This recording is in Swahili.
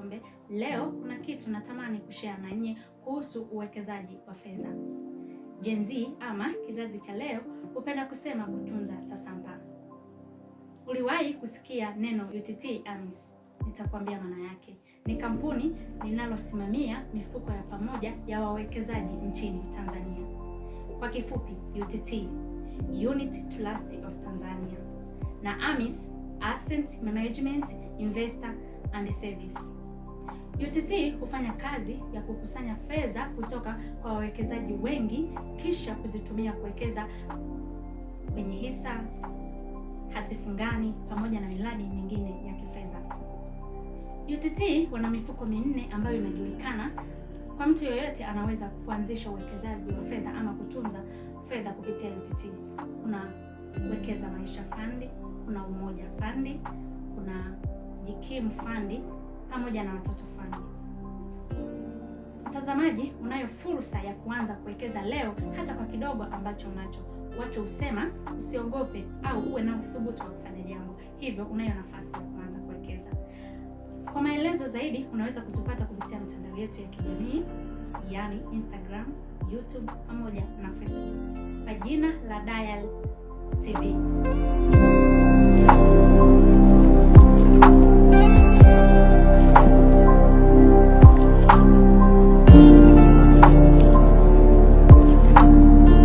Kombe. Leo kuna kitu natamani kushare na nyie kuhusu uwekezaji wa fedha. Gen Z ama kizazi cha leo hupenda kusema kutunza sasampa. Uliwahi kusikia neno UTT AMIS? Nitakwambia maana yake. Ni kampuni linalosimamia mifuko ya pamoja ya wawekezaji nchini Tanzania. Kwa kifupi UTT, Unit Trust of Tanzania, na AMIS, Asset Management Investor and Service. UTT hufanya kazi ya kukusanya fedha kutoka kwa wawekezaji wengi kisha kuzitumia kuwekeza kwenye hisa, hati fungani pamoja na miradi mingine ya kifedha. UTT wana mifuko minne ambayo inajulikana kwa mtu yoyote anaweza kuanzisha uwekezaji wa fedha ama kutunza fedha kupitia UTT. Kuna Wekeza Maisha Fund, kuna Umoja Fund, kuna Jikimu Fund pamoja na Watoto Fund. Mtazamaji, unayo fursa ya kuanza kuwekeza leo hata kwa kidogo ambacho unacho. Watu husema usiogope au uwe na uthubutu wa kufanya jambo, hivyo unayo nafasi ya kuanza kuwekeza. Kwa maelezo zaidi unaweza kutupata kupitia mitandao yetu ya kijamii, yaani Instagram, YouTube pamoja na Facebook kwa jina la Dial TV.